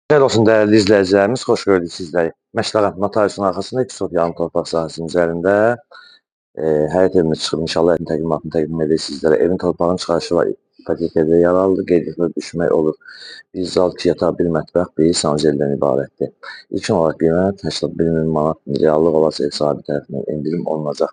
Xeyir olsun dəyərli izləyicilərimiz, xoş gördük sizləri. Məşləğə notariusun arxasında 2 sot yarım torpaq sahəsinin üzərində həyət evimiz çıxıb. İnşallah evin təqdimatını təqdim edək sizlərə. Evin torpağının çıxarışı var, ipotekada yararlıdır, qeydiyyata düşmək olur. Bir zal, 2 yataq, bir mətbəx, bir sanuzeldən ibarətdir. İlkin olaraq qiymət 81 min manat, reallıq olarsa ev sahibi tərəfindən endirim olunacaq.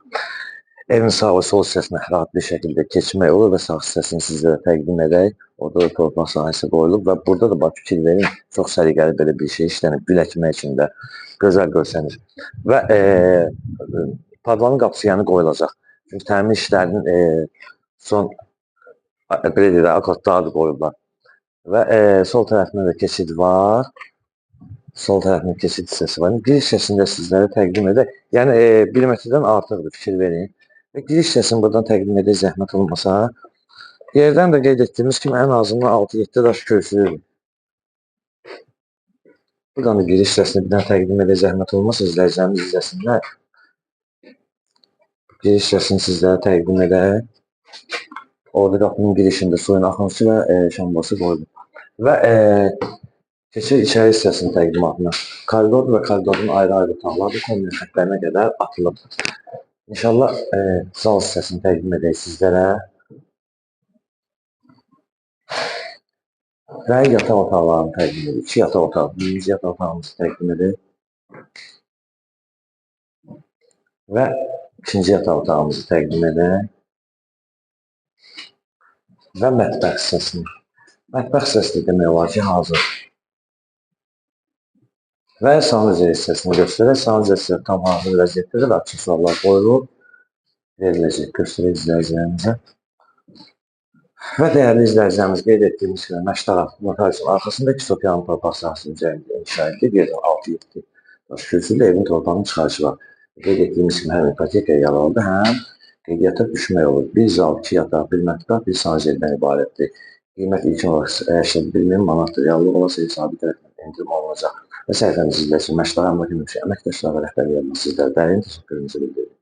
Evin sağ və sol hissəsinə rahat bir şəkildə keçmək olur və sağ hissəsini sizlərə təqdim edək. Orada da torpaq sahəsi qoyulub və burada da bax fikir verin, çox səliqəli belə bir şey işlənib, gül əkmək üçün də gözəl görsənir. Və padvanın qapısı yəni qoyulacaq. Çünki təmir işlərinin son belə deyək, akordları da qoyublar. Və sol tərəfində də keçid var. Sol tərəfində keçid hissəsi var. Giriş hissəsini də sizlərə təqdim edək. Yəni 1 metrdən artıqdır, fikir verin. Və giriş hissəsini buradan təqdim edək, zəhmət olmasa. Yerdən də qeyd etdiyimiz kimi ən azından 6-7 daş kürsülüdür. Buradan da giriş hissəsini bir dənə təqdim edək, zəhmət olmasa izləyicilərimiz izləsinlər. Giriş hissəsini sizlərə təqdim edək. Orada qapının girişində suyun axıntısı və şambası qoyulub. Və keçir içəri hissəsinin təqdimatına. Koridor və koridorun ayrı-ayrı otaqları kombi xətlərinə qədər atılıb. İnşallah zal hissəsini təqdim edək sizlərə. Və yataq otaqlarını təqdim edək. 2 yataq otağı, birinci yataq otağımızı təqdim edək. Və ikinci yataq otağımızı təqdim edək. Və mətbəx hissəsini. Mətbəx hissəsi də demək olar ki, hazır. Və sanuzel hissəsini göstərək. Sanuzel hissəsi tam hazır vəziyyətdədir və aksesuarlar qoyulub, veriləcək. Göstərək izləyicilərimizə. Və dəyərli izləyicilərimiz, qeyd etdiyimiz kimi Məşləğə notariusun arxasında 2 sot yarım torpaq sahəsinin üzərində inşa edilib. Yerdən 6-7 daş kürsülü evin torpağının çıxarışı var. Qeyd etdiyimiz kimi həm ipotekaya yararlıdır, həm qeydiyyata düşmək olur. Bir zal, 2 yataq, bir mətbəx, bir sanuzeldən ibarətdir. Qiymət ilkin olaraq 81 min manatdır. Reallıq olarsa ev sahibi tərəfindən endirim olunacaq. Və səhifəmizi izləyicilər, Məşləğə Əmlak Mülki əməkdaşları və rəhbərliyi adına sizlərə dərin təşəkkürümüzü bildiririk.